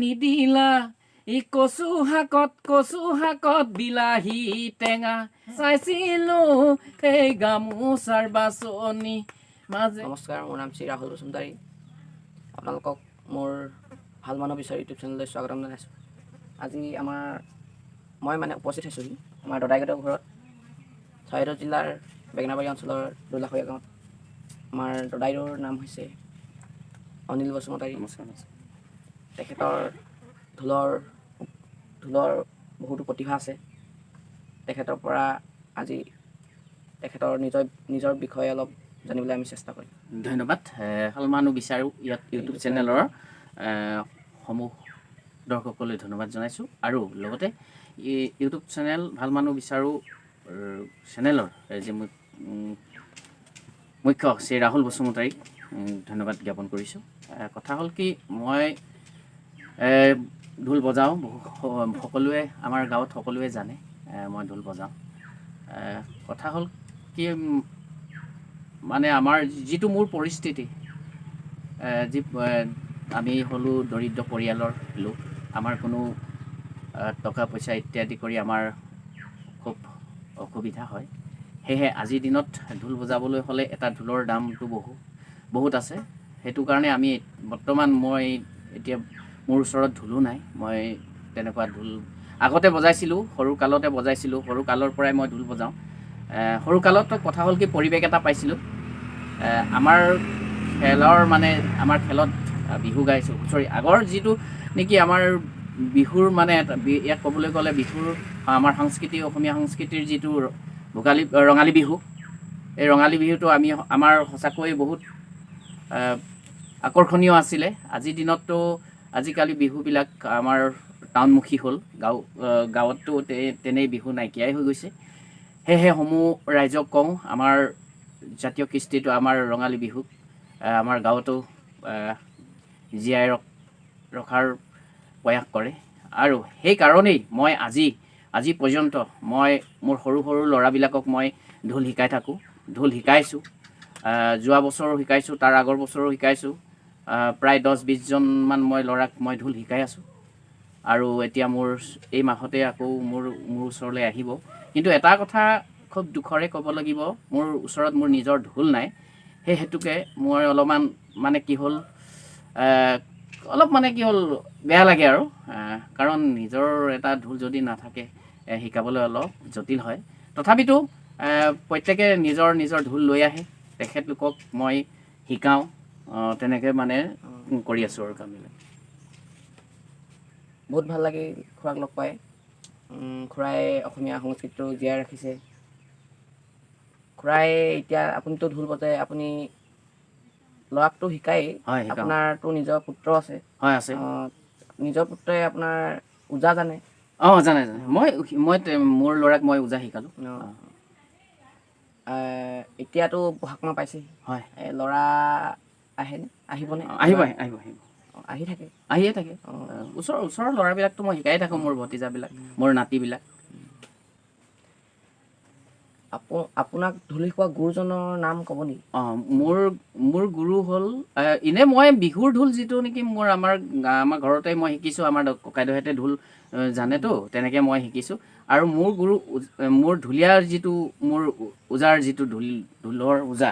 নিদিলা ই কচু শাকত, কচু শাকত বিলাহী টেঙা চাইছিলো এই গামোচাৰ বাচনি মাজে। নমস্কাৰ, মোৰ নাম শ্ৰী ৰাহুল বসুমতাৰী। আপোনালোকক মোৰ ভাল মানুহ বিচাৰি ইউটিউব চেনেললৈ স্বাগতম জনাইছোঁ। আজি মই মানে উপস্থিত হৈছোঁহি আমাৰ দদাইদেউৰ ঘৰত, চৰাইদেউ জিলাৰ বেঙেনাবাৰী অঞ্চলৰ দোলাখৰীয়া গাঁৱত। আমাৰ দদাইদেউৰ নাম হৈছে অনিল বসুমতাৰী। নমস্কাৰ, নমস্কাৰ। তেখেতৰ ঢোলৰ বহুতো প্ৰতিভা আছে। তেখেতৰ পৰা আজি তেখেতৰ নিজৰ নিজৰ বিষয়ে অলপ জানিবলৈ আমি চেষ্টা কৰিম। ধন্যবাদ। ভাল মানুহ বিচাৰোঁ ইয়াত ইউটিউব চেনেলৰ সমূহ দৰ্শকলৈ ধন্যবাদ জনাইছোঁ আৰু লগতে এই ইউটিউব চেনেল ভাল মানুহ বিচাৰোঁ চেনেলৰ যি মুখ্য শ্ৰী ৰাহুল বসুমতাৰীক ধন্যবাদ জ্ঞাপন কৰিছোঁ। কথা হ'ল কি, মই ঢোল বজাওঁ। বহু সকলোৱে আমাৰ গাঁৱত সকলোৱে জানে মই ঢোল বজাওঁ। কথা হ'ল কি, মানে আমাৰ যিটো মোৰ পৰিস্থিতি, যি আমি হ'লোঁ দৰিদ্ৰ পৰিয়ালৰ লোক। আমাৰ কোনো টকা পইচা ইত্যাদি কৰি আমাৰ খুব অসুবিধা হয়। সেয়েহে আজিৰ দিনত ঢোল বজাবলৈ হ'লে এটা ঢোলৰ দামটো বহুত আছে। সেইটো কাৰণে আমি বৰ্তমান মই এতিয়া মোৰ ওচৰত ঢোলো নাই। মই তেনেকুৱা ঢোল আগতে বজাইছিলোঁ, সৰু কালতে বজাইছিলোঁ। সৰু কালৰ পৰাই মই ঢোল বজাওঁ। সৰু কালত কথা হ'ল কি, পৰিৱেশ এটা পাইছিলোঁ। আমাৰ খেলৰ মানে আমাৰ খেলত বিহু গাইছোঁ, হুঁচৰি আগৰ যিটো নেকি আমাৰ বিহুৰ মানে এটা ইয়াত ক'বলৈ গ'লে বিহুৰ আমাৰ সংস্কৃতি, অসমীয়া সংস্কৃতিৰ যিটো ভোগালী, ৰঙালী বিহু, এই ৰঙালী বিহুটো আমি আমাৰ সঁচাকৈ বহুত আকৰ্ষণীয় আছিলে। আজিৰ দিনততো আজিকালি বিহুবিলাক আমাৰ টাউনমুখী হ'ল। গাঁৱততো তেনেই বিহু নাইকিয়াই হৈ গৈছে। সেয়েহে সমূহ ৰাইজক কওঁ, আমাৰ জাতীয় কৃষ্টিটো আমাৰ ৰঙালী বিহুক আমাৰ গাঁৱতো জীয়াই ৰখাৰ প্ৰয়াস কৰে। আৰু সেইকাৰণেই মই আজি আজি পৰ্যন্ত মই মোৰ সৰু সৰু ল'ৰাবিলাকক মই ঢোল শিকাই থাকোঁ, ঢোল শিকাইছোঁ। যোৱা বছৰো শিকাইছোঁ, তাৰ আগৰ বছৰো শিকাইছোঁ। প্ৰায় 10-20জনমান মই ল'ৰাক মই ঢোল শিকাই আছোঁ আৰু এতিয়া মোৰ এই মাহতে আকৌ মোৰ মোৰ ওচৰলৈ আহিব। কিন্তু এটা কথা খুব দুখৰে ক'ব লাগিব, মোৰ ওচৰত মোৰ নিজৰ ঢোল নাই। সেই হেতুকে মই অলপমান মানে কি হ'ল, অলপ মানে কি হ'ল, বেয়া লাগে আৰু কাৰণ নিজৰ এটা ঢোল যদি নাথাকে, শিকাবলৈ অলপ জটিল হয়। তথাপিতো প্ৰত্যেকে নিজৰ নিজৰ ঢোল লৈ আহে, তেখেতলোকক মই শিকাওঁ। তেনেকৈ মানে কৰি আছোঁ আৰু কামবিলাক। বহুত ভাল লাগিল খুৰাক লগ পাই। খুৰাই অসমীয়া সংস্কৃতিটো জীয়াই ৰাখিছে। খুৰাই এতিয়া আপুনিতো ঢোল বজায়, আপুনি ল'ৰাকতো শিকায়েই? হয়, শিকাওঁ। আপোনাৰতো নিজৰ পুত্ৰ আছে? হয়, আছে। নিজৰ পুত্ৰই আপোনাৰ ওজা জানে? অঁ, জানে, জানে। মই মই মোৰ ল'ৰাক মই ওজা শিকালোঁ। এতিয়াতো বহাগ মাহ পাইছেহি। হয়। ল'ৰা আহেনে, আহিবনে? আহিব, আহিব, আহিব। আহি থাকে? আহিয়ে থাকে। ওচৰৰ ওচৰৰ ল'ৰাবিলাকতো মই শিকাই থাকোঁ, মোৰ ভতিজাবিলাক, মোৰ নাতিবিলাক। আপোনাক ঢোল শিকোৱা গুৰুজনৰ নাম ক'ব নেকি? অঁ, মোৰ মোৰ গুৰু হ'ল, এনে মই বিহুৰ ঢোল যিটো নেকি মোৰ আমাৰ আমাৰ ঘৰতে মই শিকিছোঁ। আমাৰ ককাইদেউহঁতে ঢোল জানেতো, তেনেকৈ মই শিকিছোঁ। আৰু মোৰ গুৰু মোৰ ঢুলীয়াৰ যিটো মোৰ ওজাৰ যিটো ঢোল, ঢোলৰ ওজা,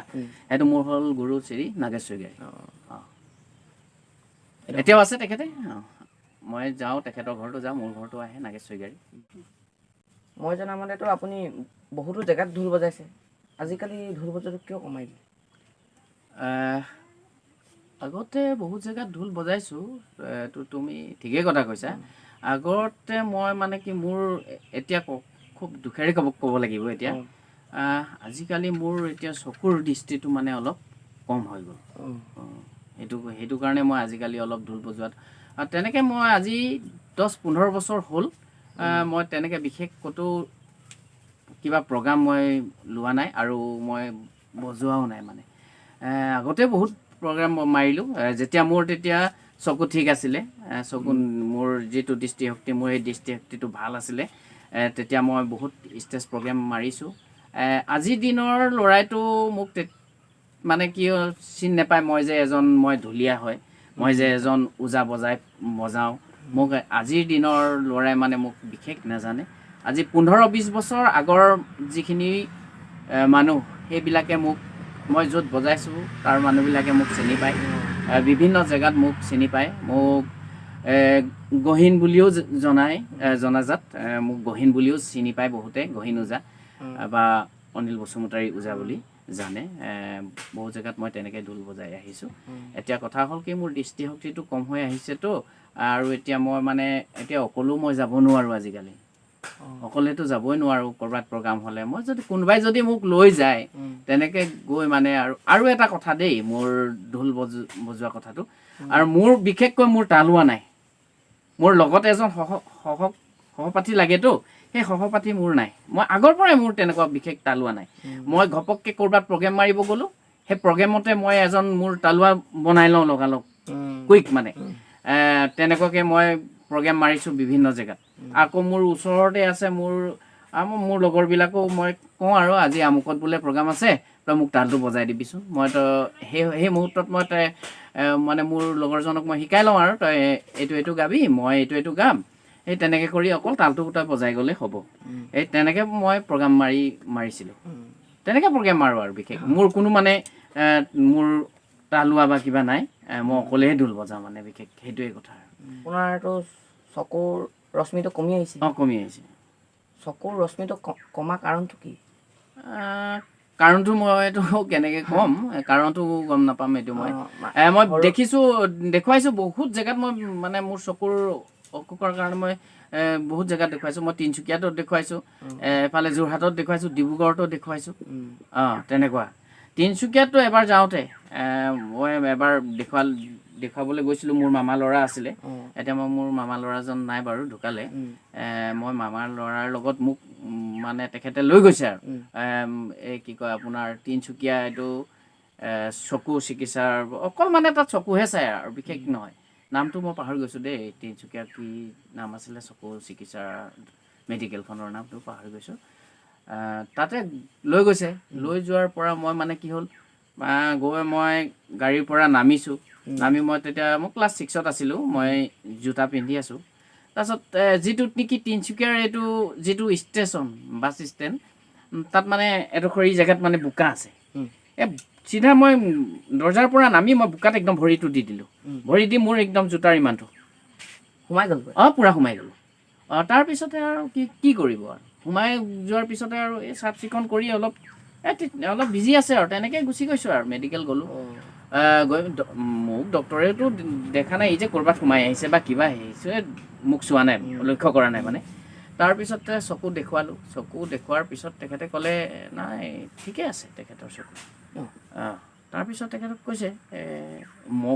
সেইটো মোৰ হ'ল গুৰু শ্ৰী নাগেশ স্বৰ্গীয়াৰী। অঁ, এতিয়াও আছে তেখেতে। অঁ, মই যাওঁ, তেখেতৰ ঘৰতো যাওঁ, মোৰ ঘৰতো আহে নাগেশ স্বৰ্গীয়াৰী। মই জনামতেতো আপুনি বহুতো জেগাত ঢোল বজাইছে। আজিকালি ঢোল বজোৱাটো কিয় কমাই দিলে? আগতে বহুত জেগাত ঢোল বজাইছোঁ, এইটো তুমি ঠিকেই কথা কৈছা। আগতে মই মানে কি, মোৰ এতিয়া খুব দুখেৰে ক'ব ক'ব লাগিব এতিয়া, আজিকালি মোৰ এতিয়া চকুৰ দৃষ্টিটো মানে অলপ কম হৈ গ'ল। অঁ, সেইটো সেইটো কাৰণে মই আজিকালি অলপ ঢোল বজোৱাত তেনেকৈ মই আজি 10-15 বছৰ হ'ল, মই তেনেকৈ বিশেষ ক'তো কিবা প্ৰগ্ৰাম মই লোৱা নাই আৰু মই বজোৱাও নাই। মানে আগতে বহুত প্ৰগ্ৰাম মই মাৰিলোঁ, যেতিয়া মোৰ তেতিয়া চকু ঠিক আছিলে, চকু মোৰ যিটো দৃষ্টিশক্তি, মোৰ সেই দৃষ্টিশক্তিটো ভাল আছিলে, তেতিয়া মই বহুত ষ্টেজ প্ৰগ্ৰেম মাৰিছোঁ। আজিৰ দিনৰ ল'ৰাইতো মোক মানে কি হ'ল, চিনি নাপায় মই যে এজন মই ঢুলীয়া হয়, মই যে এজন ওজা বজাওঁ। মোক আজিৰ দিনৰ ল'ৰাই মানে মোক বিশেষ নাজানে। আজি 15-20 বছৰ আগৰ যিখিনি মানুহ, সেইবিলাকে মোক, মই য'ত বজাইছোঁ তাৰ মানুহবিলাকে মোক চিনি পায়। বিভিন্ন জেগাত মোক চিনি পায়। মোক গহীন বুলিও জনাই, জনাজাত। মোক গহীন বুলিও চিনি পায় বহুতে, গহীন ওজা বা অনিল বসুমতাৰী ওজা বুলি জানে। বহু জেগাত মই তেনেকৈ ঢোল বজাই আহিছোঁ। এতিয়া কথা হ'ল কি, মোৰ দৃষ্টিশক্তিটো কম হৈ আহিছেতো, আৰু এতিয়া মই মানে এতিয়া অকলেও মই যাব নোৱাৰোঁ আজিকালি। অকলেতো যাবই নোৱাৰোঁ। ক'ৰবাত প্ৰগ্ৰাম হ'লে মই যদি কোনোবাই যদি মোক লৈ যায়, তেনেকৈ গৈ মানে। আৰু আৰু এটা কথা দেই, মোৰ ঢোল বজোৱা কথাটো, আৰু মোৰ বিশেষকৈ মোৰ তালোৱা নাই। মোৰ লগত এজন সহ সহ সহপাঠী লাগেতো, সেই সহপাঠী মোৰ নাই। মই আগৰ পৰাই মোৰ তেনেকুৱা বিশেষ তালোৱা নাই। মই ঘপককৈ ক'ৰবাত প্ৰগ্ৰেম মাৰিব গ'লোঁ, সেই প্ৰগ্ৰেমতে মই এজন মোৰ তালোৱা বনাই লওঁ লগালগ, কুইক মানে। তেনেকুৱাকৈ মই প্ৰগ্ৰেম মাৰিছোঁ বিভিন্ন জেগাত। আকৌ মোৰ ওচৰতে আছে মোৰ আমাৰ মোৰ লগৰবিলাকো মই কওঁ আৰু, আজি আমুকত বোলে প্ৰগ্ৰাম আছে, তই মোক তালটো বজাই দিবিচোন। মই তো সেই সেই মুহূৰ্তত মই তই মানে মোৰ লগৰজনক মই শিকাই লওঁ আৰু, তই এইটো এইটো গাবি, মই এইটো এইটো গাম। সেই তেনেকৈ কৰি অকল তালটো তই বজাই গ'লে হ'ব। এই তেনেকৈ মই প্ৰগ্ৰাম মাৰিছিলোঁ, তেনেকৈ প্ৰগ্ৰেম মাৰোঁ। আৰু বিশেষ মোৰ কোনো মানে মোৰ তালোৱা বা কিবা নাই। মই অকলেহে ঢোল বজাওঁ মানে, বিশেষ সেইটোৱে কথা আৰু। আপোনাৰতো চকুৰ ৰশ্মিটো কমি আহিছে? অঁ, কমি আহিছে। চকুৰ ৰশ্মিটো কমা কাৰণটো কি? কাৰণটো মই এইটো কেনেকৈ ক'ম, কাৰণটো গম নাপাম এইটো মই। মই দেখিছোঁ, দেখুৱাইছোঁ বহুত জেগাত। মই মানে মোৰ চকুৰ অসুখৰ কাৰণে মই বহুত জেগাত দেখুৱাইছোঁ। মই তিনিচুকীয়াতো দেখুৱাইছোঁ, এফালে যোৰহাটত দেখুৱাইছোঁ, ডিব্ৰুগড়তো দেখুৱাইছোঁ। অঁ, তেনেকুৱা। তিনিচুকীয়াতো এবাৰ যাওঁতে মই এবাৰ দেখুৱাবলৈ গৈছিলোঁ। মোৰ মামা ল'ৰা আছিলে। এতিয়া মই মোৰ মামা ল'ৰাজন নাই বাৰু, ঢুকালে। মই মামাৰ ল'ৰাৰ লগত মোক মানে তেখেতে লৈ গৈছে আৰু এই কি কয় আপোনাৰ তিনিচুকীয়া এইটো চকু চিকিৎসাৰ, অকল মানে তাত চকুহে চায় আৰু বিশেষ নহয়। নামটো মই পাহৰি গৈছোঁ দেই। তিনিচুকীয়া কি নাম আছিলে, চকু চিকিৎসাৰ মেডিকেলখনৰ নামটো পাহৰি গৈছোঁ। তাতে লৈ গৈছে। লৈ যোৱাৰ পৰা মই মানে কি হ'ল, গৈ মই গাড়ীৰ পৰা নামিছোঁ। নামি মই তেতিয়া মই ক্লাছ 6ত আছিলোঁ, মই জোতা পিন্ধি আছোঁ। তাৰপিছত যিটোত নেকি তিনিচুকীয়াৰ এইটো যিটো ষ্টেচন, বাছ ষ্টেণ্ড, তাত মানে এডোখৰ জেগাত মানে বোকা আছে। এই চিধা মই দৰ্জাৰ পৰা নামি মই বোকাত একদম ভৰিটো দি দিলোঁ। ভৰি দি মোৰ একদম জোতাৰ ইমানটো সোমাই গ'ল? অঁ, পূৰা সোমাই গ'লোঁ। অঁ, তাৰপিছতে আৰু কি কি কৰিব আৰু, সোমাই যোৱাৰ পিছতে আৰু এই চাফ চিকুণ কৰি অলপ অলপ বিজি আছে আৰু তেনেকৈ গুচি গৈছোঁ আৰু মেডিকেল গ'লোঁ। গৈ মোক ডক্টৰেতো দেখা নাই, এই যে ক'ৰবাত সোমাই আহিছে বা কিবা আহিছে, মোক চোৱা নাই, লক্ষ্য কৰা নাই মানে। তাৰপিছতে চকু দেখুৱালোঁ। চকু দেখুওৱাৰ পিছত তেখেতে ক'লে, নাই, ঠিকে আছে তেখেতৰ চকু। অঁ, তাৰপিছত তেখেতক কৈছে,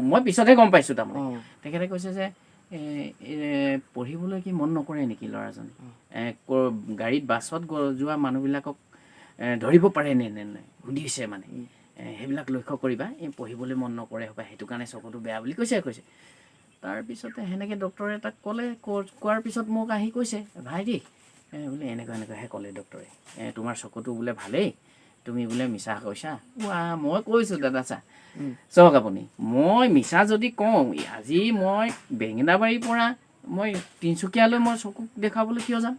মই পিছতহে গম পাইছোঁ তাৰমানে। তেখেতে কৈছে যে পঢ়িবলৈ কি মন নকৰে নেকি ল'ৰাজনে? গাড়ীত বাছত যোৱা মানুহবিলাকক ধৰিব পাৰে নে নে নাই সুধিছে মানে। সেইবিলাক লক্ষ্য কৰিবা, এই পঢ়িবলৈ মন নকৰে হ'বা, সেইটো কাৰণে চকুটো বেয়া বুলি কৈছে কৈছে। তাৰপিছতে সেনেকৈ ডক্টৰে তাক ক'লে। কোৱাৰ পিছত মোক আহি কৈছে, ভাইটি বোলে এনেকুৱা এনেকুৱাহে ক'লে ডক্টৰে, তোমাৰ চকুটো বোলে ভালেই, তুমি বোলে মিছা কৈছা। ৱা, মই কৈছোঁ, দাদা চা, চাওক আপুনি, মই মিছা যদি কওঁ, আজি মই বেঙেনাবাৰীৰ পৰা মই তিনিচুকীয়ালৈ মই চকুক দেখুৱাবলৈ কিয় যাম?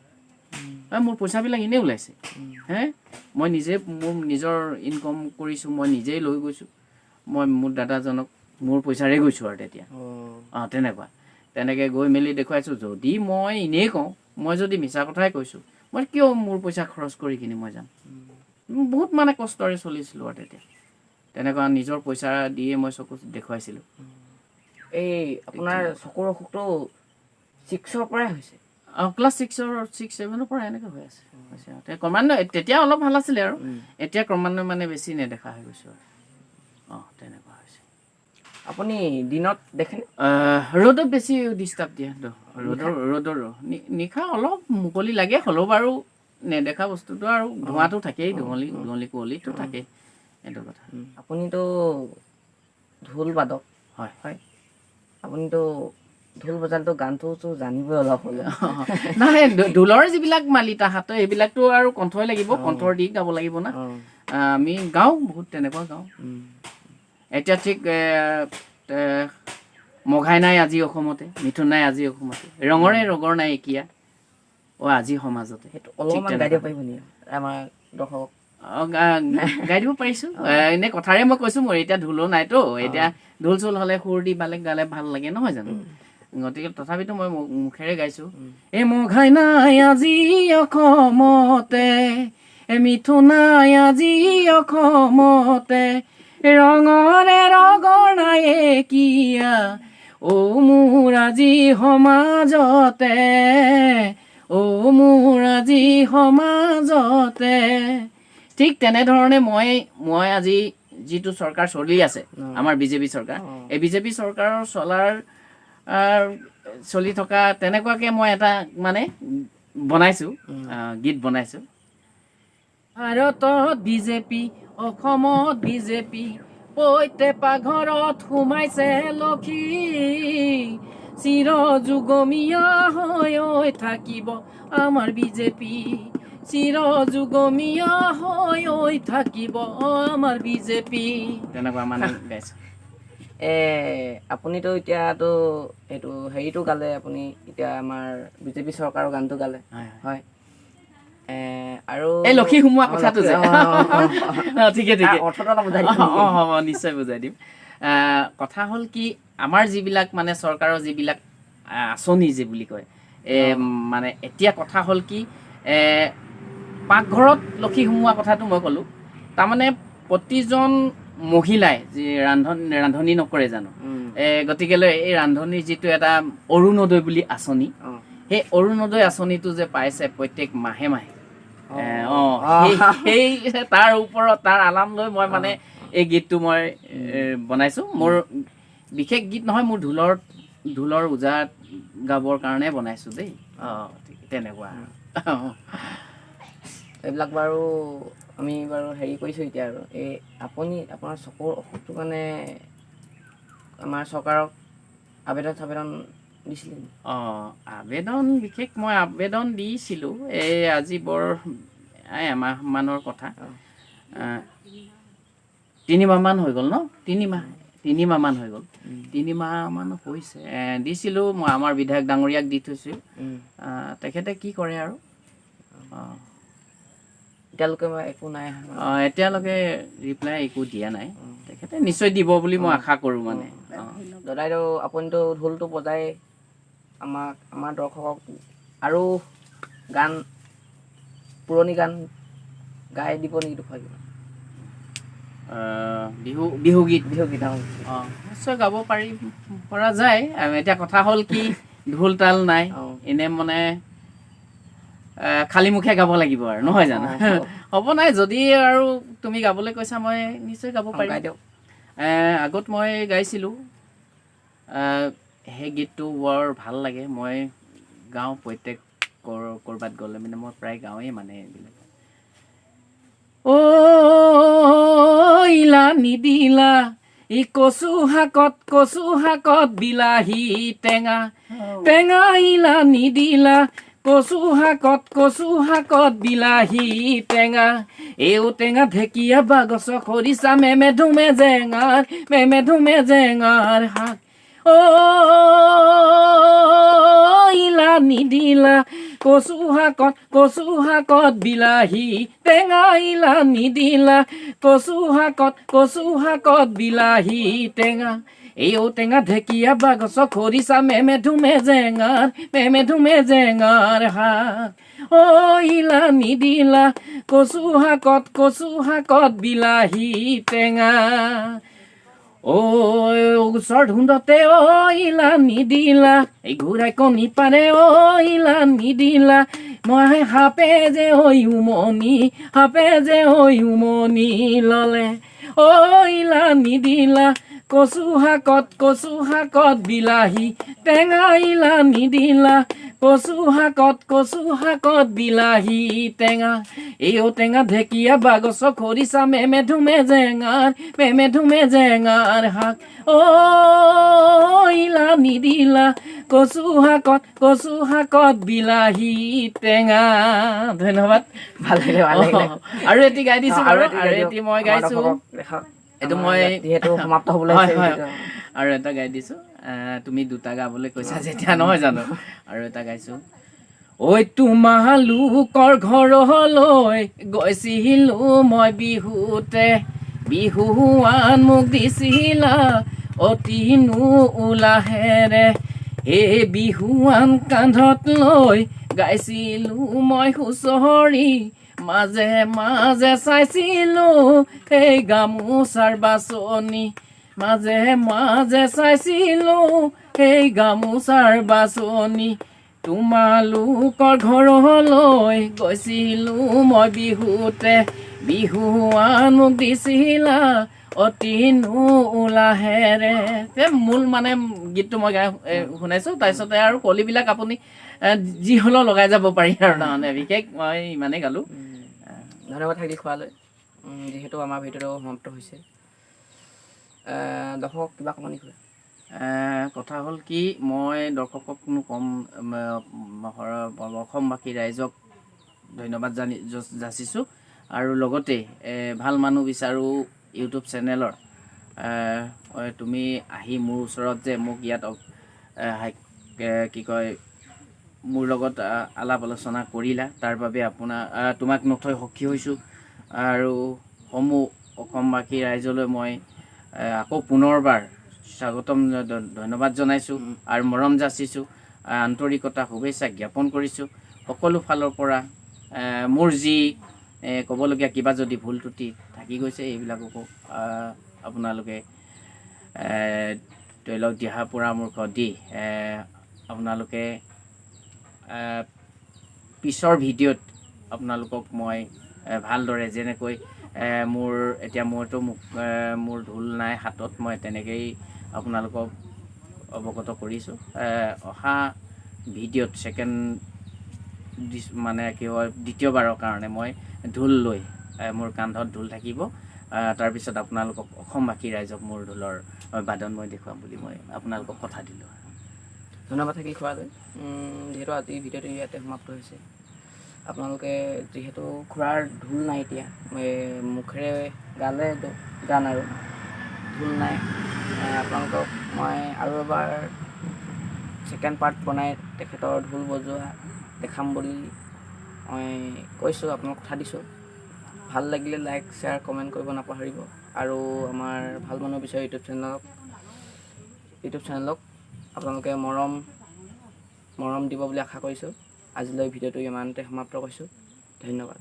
মোৰ পইচাবিলাক এনেই ওলাইছে হে। মই নিজে মোৰ নিজৰ ইনকম কৰিছোঁ, মই নিজেই লৈ গৈছোঁ। মই মোৰ দাদাজনক মোৰ পইচাৰে গৈছোঁ আৰু তেতিয়া। অঁ, তেনেকুৱা তেনেকৈ গৈ মেলি দেখুৱাইছোঁ। যদি মই এনেই কওঁ, মই যদি মিছা কথাই কৈছোঁ, মই কিয় মোৰ পইচা খৰচ কৰি কিনি মই যাম? বহুত মানে কষ্টৰে চলিছিলোঁ আৰু তেতিয়া। তেনেকুৱা নিজৰ পইচা দিয়ে মই চকু দেখুৱাইছিলোঁ। এই আপোনাৰ চকুৰ অসুখটো 6ৰ পৰাই হৈছে? অঁ, ক্লাছ 6ৰ, 6 7ৰ পৰা এনেকৈ হৈ আছে, হৈছে আৰু। ক্ৰমান্বয়ে তেতিয়া অলপ ভাল আছিলে আৰু এতিয়া ক্ৰমান্বয়ে মানে বেছি নেদেখা হৈ গৈছোঁ আৰু। অঁ, তেনেকুৱা হৈছে। আপুনি দিনত দেখেনে? ৰ'দত বেছি ডিষ্টাৰ্ব দিয়ে। ৰ'দৰ ৰ'দৰ নিশা অলপ মুকলি লাগে, হ'লেও বাৰু নেদেখা বস্তুটো আৰু ধোঁৱাটো থাকেই, ধুঁৱলি ধুঁৱলি কুঁৱলীটো থাকেই, সেইটো কথা। আপুনিতো ঢোল বাদক? হয়। হয়, আপুনিতো ঢোল বজালেতো গানটোতো জানিবই অলপ হ'লেও। নাই, ঢোলৰ যিবিলাক মালিতা হাত, সেইবিলাকতো আৰু কণ্ঠই লাগিব, কণ্ঠৰ দি গাব লাগিব না। আমি গাওঁ, বহুত তেনেকুৱা গাওঁ। এতিয়া ঠিক মঘাই নাই আজি অসমতে, মিথুন নাই আজি অসমতে, ৰঙৰে ৰগৰ নাই একিয়া অ আজি সমাজতে। সেইটো অলপমান গাই দিব পাৰিব নেকি আমাৰ দৰ্শকক? অ, গাই দিব পাৰিছোঁ। এনে কথাৰে মই কৈছোঁ, মোৰ এতিয়া ঢোলো নাইতো। এতিয়া ঢোল চোল হ'লে সুৰ দি পালে গালে ভাল লাগে, নহয় জানো? গতিকে তথাপিতো মই মুখেৰে গাইছোঁ। এ মঘাই নাই আজি অসমতে, এ মিথু নাই আজি অসমতে, ৰঙৰে ৰগৰ নাই কিয়া অ মোৰ আজি সমাজতে, অ মোৰ আজি সমাজতে। ঠিক তেনেধৰণে মই মই আজি যিটো চৰকাৰ চলি আছে, আমাৰ বিজেপি চৰকাৰ, এই বিজেপি চৰকাৰৰ চলাৰ চলি থকা তেনেকুৱাকে মই এটা মানে বনাইছোঁ, গীত বনাইছোঁ। ভাৰতত বিজেপি, অসমত বিজেপি, প্ৰত্যেক পাকঘৰত সোমাইছে লক্ষী, চিৰ যুগমীয়া হৈ হৈ থাকিব আমাৰ বিজেপি, চিৰ যুগমীয়া হৈ হৈ থাকিব আমাৰ বিজেপি। তেনেকুৱা মানে গাইছোঁ। আপুনিতো এতিয়াতো এইটো হেৰিটো গালে, আপুনি এতিয়া আমাৰ বিজেপি চৰকাৰৰ গানটো গালে। হয়, হয়। হয়। আৰু এই লক্ষী সোমোৱা কথাটো যে লক্ষী, অ, অ, অ, অ। অ, ঠিকে ঠিকে। তাৰ অৰ্থটো অলপ বুজাই দিব অ, নেকি? অ, হ'ব, নিশ্চয় বুজাই দিম। কথা হ'ল কি, আমাৰ যিবিলাক মানে চৰকাৰৰ যিবিলাক আঁচনি যে বুলি কয়, মানে এতিয়া কথা হ'ল কি, পাকঘৰত লক্ষী সোমোৱা কথাটো মই ক'লোঁ। তাৰমানে প্ৰতিজন মহিলাই যি ৰান্ধনি নকৰে জানো? গতিকেলৈ এই ৰান্ধনিৰ যিটো এটা অৰুণোদয় বুলি আঁচনি, সেই অৰুণোদয় আঁচনিটো যে পাইছে প্ৰত্যেক মাহে মাহে, সেই তাৰ ওপৰত তাৰ আলাম লৈ মই মানে এই গীতটো মই বনাইছোঁ। মোৰ বিশেষ গীত নহয়, মোৰ ঢোলৰ ওজাত গাবৰ কাৰণে বনাইছোঁ দেই। ঠিক তেনেকুৱা। এইবিলাক বাৰু আমি বাৰু হেৰি কৰিছোঁ এতিয়া। আৰু এই আপুনি আপোনাৰ চকুৰ অসুখটোৰ কাৰণে আমাৰ চৰকাৰক আবেদন চাবেদন দিছিলে নেকি? অঁ, আবেদন বিশেষ মই আবেদন দিছিলোঁ। এই আজি বৰ এই এমাহমানৰ কথা, 3 মাহমান হৈ গ'ল ন? 3 মাহমান হৈ গ'ল, 3 মাহমান হৈছে। দিছিলোঁ মই, আমাৰ বিধায়ক ডাঙৰীয়াক দি থৈছোঁ। তেখেতে কি কৰে আৰু। এতিয়ালৈকে মই একো নাই অহা মানে। অঁ, এতিয়ালৈকে ৰিপ্লাই একো দিয়া নাই। তেখেতে নিশ্চয় দিব বুলি মই আশা কৰোঁ মানে। অঁ। দাদাইদেউ, আপুনিতো ঢোলটো বজাই আমাক, আমাৰ দৰ্শকক আৰু গান, পুৰণি গান গাই দিব নেকি দুফাকি? বিহু গীত? বিহু গীত, অঁ। অঁ, নিশ্চয় গাব পাৰি, পৰা যায়। আৰু এতিয়া কথা হ'ল কি, ঢোল তাল নাই। এনে মানে খালী মুখে গাব লাগিব আৰু, নহয় জানো? অ। হ'ব, নাই যদি আৰু তুমি গাবলৈ কৈছা, মই নিশ্চয় গাব পাৰিম। গাই দিয়ক। আগত মই গাইছিলোঁ। সেই গীতটো বৰ ভাল লাগে, মই গাওঁ প্ৰত্যেক ক'ৰবাত গ'লে মানে মই প্ৰায় গাওঁৱেই মানে এইবিলাক। অ ইলা নিদিলা ই কচু শাকত, কচু শাকত বিলাহী টেঙা টেঙা, ইলা নিদিলা কচু শাকত, কচু শাকত বিলাহী টেঙা, এই টেঙা ঢেকীয়া বাগছ খৰিচা মেমে ধুমে জেঙাৰ, মেমে ধুমে জেঙাৰ শাক। অ ইলা নিদিলা কচু শাকত, কচু শাকত বিলাহী টেঙা, ইলা নিদিলা কচু শাকত, কচু শাকত বিলাহী টেঙা, এই টেঙা ঢেকীয়া বাগছ খৰিচা মেমে ধুমে জেঙাৰ, মেমে ধুমে জেঙাৰ শাক। অ ইলা নিদিলা কচু শাকত, কচু শাকত বিলাহী টেঙা। ঐ ওচৰ ধুন্দতে ঐ ইলা নিদিলা এই ঘূৰাই কণী পাৰে, ঐ ইলা নিদিলা মই সাপে যে ঐ উমনি, সাপে যে ঐ উমনি ল'লে। ঐ ইলা নিদিলা কচু শাকত, কচু শাকত বিলাহী টেঙা, ইলা নিদিলা কচু শাকত, কচু শাকত বিলাহী টেঙা, এই টেঙা ঢেকীয়া বাগছ খৰিচা মেমে ধুমে জেঙাৰ, মেমে ধুমে জেঙাৰ শাক। অ ইলা নিদিলা কচু শাকত, কচু শাকত বিলাহী টেঙা। ধন্যবাদ। ভাল লাগিলে, ভাল লাগিলে। আৰু এটি গাই দিছো আৰু বাৰু। এটি আৰু গাই দিয়ক। এটি মই আমাৰ গাইছো। দৰ্শকক দেখাওক। এইটো আমাৰ মই ইয়াত যিহেতু সমাপ্ত হ'বলৈ হয়, হৈছে হয়। ভিডিঅ'টো। আৰু এটা গাই দিছো। তুমি দুটা গাবলৈ কৈছা যেতিয়া, নহয় জানো, আৰু এটা গাইছোঁ। ঐ তোমালোকৰ ঘৰলৈ গৈছিলো মই বিহুতে, বিহুৱান মোক দিছিলা অতিনো উলাহেৰে। সেই বিহুৱান কান্ধত লৈ গাইছিলো মই হুঁচৰি, মাজে মাজে চাইছিলো সেই গামোচাৰ বাচনি, মাজে মাজে চাইছিলো সেই গামোচাৰ বাচনি। তোমালোকৰ ঘৰলৈ গৈছিলো মই বিহুতে, বিহুৱান মোক দিছিলা অতিনো উলাহেৰে। তে মূল মানে গীতটো মই গাই শুনাইছোঁ। তাৰপিছতে আৰু কলিবিলাক আপুনি যি হ'লেও লগাই যাব পাৰি আৰু, তাৰমানে বিশেষ মই ইমানেই গালোঁ। ধন্যবাদ থাকিল খুৰালৈ। যিহেতু আমাৰ ভিডিঅ'টো সমাপ্ত হৈছে, দৰ্শকক কিবা ক'ব নেকি খুৰা? কথা হ'ল কি, মই দৰ্শককনো কম, অসমবাসী ৰাইজক ধন্যবাদ যাচিছোঁ আৰু লগতে ভাল মানুহ বিচাৰোঁ ইউটিউব চেনেলৰ তুমি আহি মোৰ ওচৰত যে মোক ইয়াত কি কয়, মোৰ লগত আলাপ আলোচনা কৰিলা, তাৰ বাবে তোমাক নথৈ সুখী হৈছোঁ। আৰু সমূহ অসমবাসী ৰাইজলৈ মই আকৌ পুনৰবাৰ স্বাগতম ধন্যবাদ জনাইছোঁ আৰু মৰম যাচিছোঁ, আন্তৰিকতা শুভেচ্ছা জ্ঞাপন কৰিছোঁ সকলো ফালৰ পৰা। মোৰ যি ক'বলগীয়া কিবা যদি ভুল ত্ৰুটি থাকি গৈছে, এইবিলাককো আপোনালোকে ধৰি লওক দিহা পৰামৰ্শ দি আপোনালোকে পিছৰ ভিডিঅ'ত আপোনালোকক মই ভালদৰে যেনেকৈ মোৰ এতিয়া মোৰতো মোক মোৰ ঢোল নাই হাতত, মই তেনেকেই আপোনালোকক অৱগত কৰিছোঁ। অহা ভিডিঅ'ত ছেকেণ্ড মানে কি হয়, দ্বিতীয়বাৰৰ কাৰণে মই ঢোল লৈ মোৰ কান্ধত ঢোল থাকিব। তাৰপিছত আপোনালোকক অসমবাসী ৰাইজক মোৰ ঢোলৰ বাদন মই দেখুৱাম বুলি মই আপোনালোকক কথা দিলোঁ। ধন্যবাদ থাকিল খুৰালৈ। যিহেতু আজি ভিডিঅ'টো ইয়াতে সমাপ্ত হৈছে, আপোনালোকে যিহেতু খুৰাৰ ঢোল নাই এতিয়া, মুখেৰে গালে গান আৰু ঢোল নাই। আপোনালোকক মই আৰু এবাৰ ছেকেণ্ড পাৰ্ট বনাই তেখেতৰ ঢোল বজোৱা দেখাম বুলি মই কৈছোঁ, আপোনাক কথা দিছোঁ। ভাল লাগিলে লাইক, শ্বেয়াৰ, কমেণ্ট কৰিব নাপাহৰিব আৰু আমাৰ ভাল মানুহ বিচাৰি ইউটিউব চেনেলক আপোনালোকে মৰম মৰম দিব বুলি আশা কৰিছোঁ। আজিলৈ ভিডিঅ'টো ইমানতে সমাপ্ত কৰিছোঁ। ধন্যবাদ।